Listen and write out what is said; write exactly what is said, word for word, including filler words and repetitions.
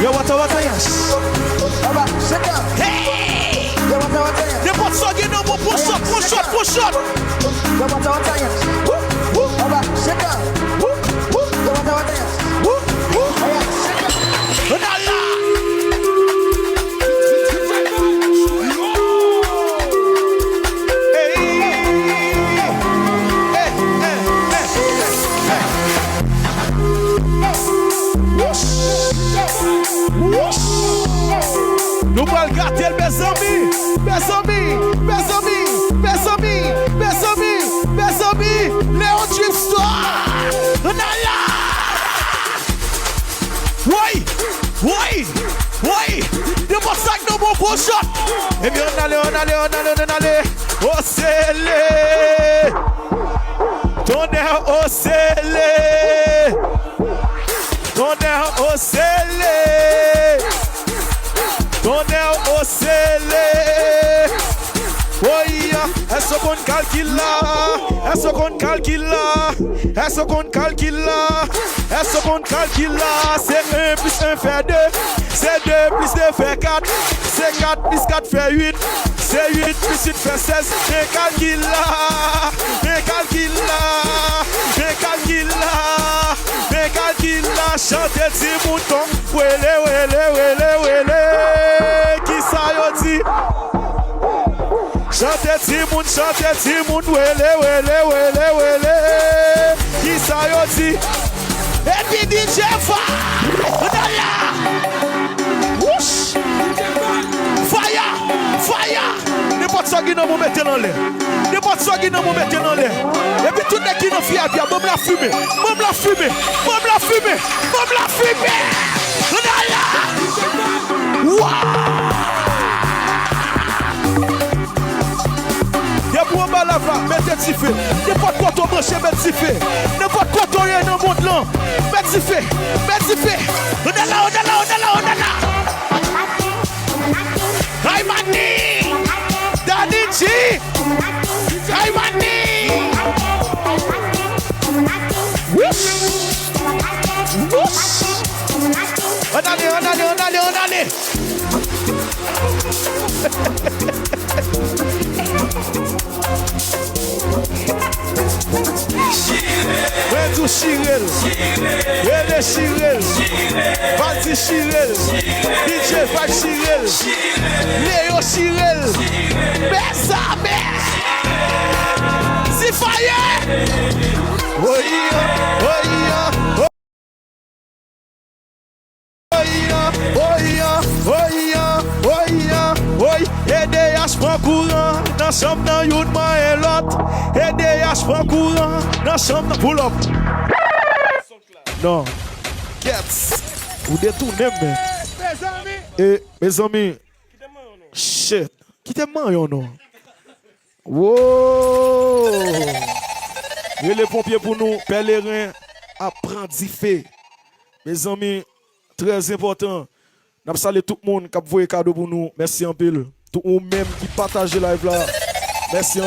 Yo, wata wata, yes. Hey! Yo, wata wata, yes. Nenpòt sa w gen nan men w, pran shot, pran shot, pran shot. Yo, wata wata, yes. Woo, woo. Woo, woo. Yo, wata wata, yes. Woo, woo. Ann al la. Hey. Hey, hey, hey, hey. Nou pral gate l, mezanmi, mezanmi, mezanmi, mezanmi, mezanmi, mezanmi, Leon Drip Star! Ann al la! Woy! Woy! Woy! Nenpòt sa k nan men w, pran shot! Ebyen, ann ale, ann ale, ann ale, ann ale! Osele! Tonnè osele! Tonnè osele! Tonnè osele! Woy! Èske w konn kalkil la? Èske w konn kalkil la? Èske w konn kalkil la? Èske w konn kalkil la? Se en plis en fè de. Se de plis de fè kat. Se kat plis kat fè uit. Se uit plis uit fè sèz. Men kalkil la, men kalkil la, men kalkil la, men kalkil la. Chante timoun ton, wele, wele, wele, wele. Kisa yo di? Chante timoun, chante timoun, wele, wele, wele, wele. Kisa yo di? Epi D J Val, ann al la. Wouch! Faya! Faya! Nenpòt sa w gen nan men w, mete l anlè. Nenpòt sa w gen nan men w, mete l anlè. Epi tout nèg ki nan V I P a, ban m lafimen. Ban m lafimen. Ban m lafimen. Ban m lafimen. Ann al la. Waw! Depi w anba lav la, mete dife. Nenpòt kote w branche, met dife. Nenpòt kote w ye nan mond lan, met dife. Met dife. Ann al la, ann al la, ann al la, ann al la. Ay, Mani! Daddy G! Ay, Mani! Wouch! Wouch! Ann ale, ann ale, ann ale, ann ale! Mwen di w chire l. Rele chire l. Valdy chire l. D J Vybz chire l. Leo chire l. Mezanmi! Sifaye! Oyi, oyi, oyi. Oy, oy, oy, oy, oy, oy. E D H pran kouran nan chanm nan, youn manyen lòt. E D H pran kouran nan chanm nan. Pull up. Non. Kèt. Ou detounen m, men. E, mezanmi. Shit. Kite m manyen w non. Wow! Rele ponpye pou nou, Pèleren ap pran dife. Mezanmi, trè enpòtan. N ap salye tout moun k ap voye kado pou nou. Mèsi anpil. Tout ou menm ki pataje live la, mèsi